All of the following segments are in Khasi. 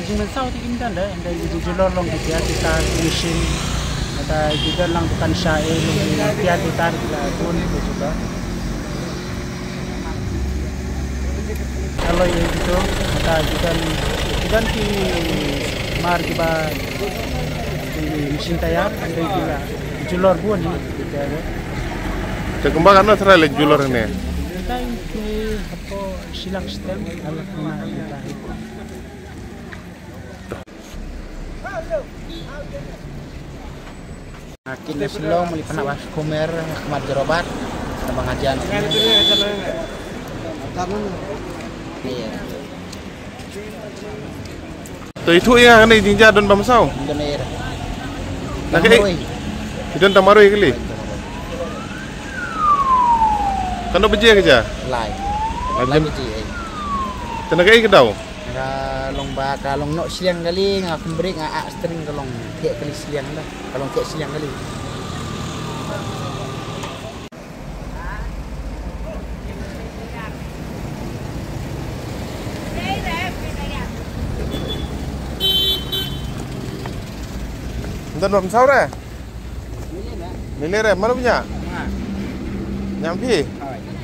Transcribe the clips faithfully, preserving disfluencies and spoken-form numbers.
Mynsaw te kim don de, hynrei ki ju julor long ki tiar ki tar ki machine. Mynta ki don lang dukan sha e, ki tiar ki tar ki la bun ki julor. Alloy e kito, mynta ki don, ki don ki mar kiba, ki machine tayar, hynrei ki la julor bun hi ki tiar. Te kumba katno trai leh julor ne? Mynta ki hapoh shi lak shitem, alak na mynta hi. Nga kit na Shillong, mali pynap ha Shikumer, ha khmat Jorabat, na ba nga jan. Iya. To ithuh ïa nga kane jingjia don ba mynsaw. Don air. Na kaei? Marwei. Ki don tang marwei kali. Katno baje ka jia? Lai. Lai baje. Lai baje, eh. Te na kaei ka daw? Ka long ba ka long noh shiliang kali, nga pynbreak, nga ah steering, ka long theh kali shiliang da. Ka long theh shiliang kali. Don ba mynsaw re? Lele re, mano ba ñiah? Ñiah phi?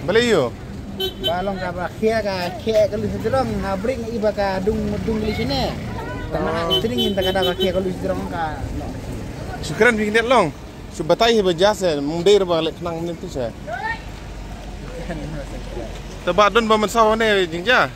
Balei ïoh? Ba long kaba khia ka khia ka lus jrong, nga brake nga i ba ka dung dung lus ne. Tang ha steering in ta ka da ka khia ka lus jrong ka. Shu kren phi kyndiat long. Shu batai hi ba jia se, mung dei re ba leh khnang mynne tu se. Te ba don ba mynsaw ne jingjia.